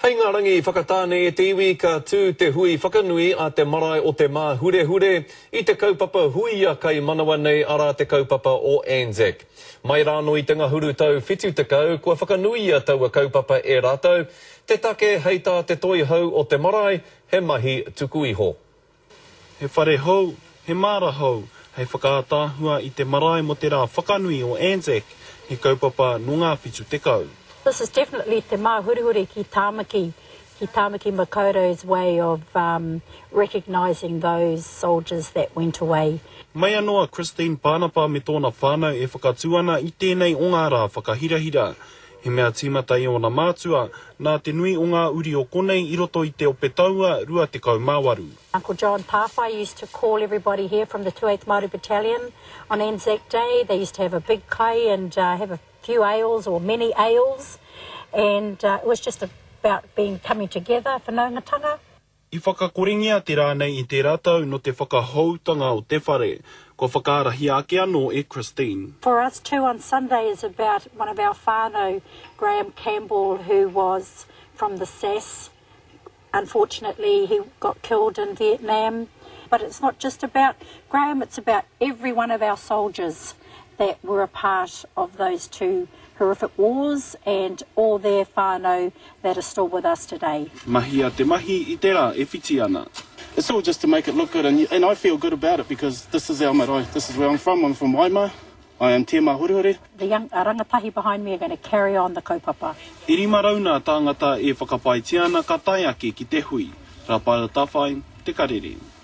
Hei ngā rangi whakatāne e te iwi ka tū te hui whakanui a te marae o Te Māhurehure i te kaupapa huia kai manawa nei arā te kaupapa o Anzac. Mai rānō i te ngahuru tau 70 kua whakanuia taua kaupapa e rātou, te take hei tā te toihau o te marae he mahi tuku iho. He whare hou, he māra hou, hei whakaātaahua i te marae mō te rā whakanui o Anzac, he kaupapa nō ngā 70. This is definitely Te Māhurehure ki Tāmaki, ki Tāmaki Makaurau's way of recognising those soldiers that went away. Mai anō a Christine Pānapa me tōna whānau e whakatū ana i tēnei o ngā rā whakahirahira. He mea tīmata i ōna mātua, nā te nui o ngā uri o konei i roto i te ope taua 28. Uncle John Tawhai used to call everybody here from the 28th Māori Battalion on Anzac Day. They used to have a big kai and have a few ales or many ales and it was just about being coming together, whanaungatanga. I whakakorengia te rā nei i tērā tau nō te whakahoutanga o te whare, kua whakaarahia ake anō e Christine. For us too on Sunday is about one of our whānau, Graham Campbell who was from the SAS. Unfortunately he got killed in Vietnam. But it's not just about Graham, it's about every one of our soldiers that were a part of those two horrific wars and all their whānau that are still with us today. Mahia te mahi i te rā e whiti ana. It's all just to make it look good and and I feel good about it because this is our marae, this is where I'm from, I'm from Waima, I am Te Māhurehure. The young rangatahi behind me are going to carry on the kaupapa. E 500 ngā tāngata e whakapaetia ana ka tae ake ki te hui. Rapaela Tawhai, Te Karere.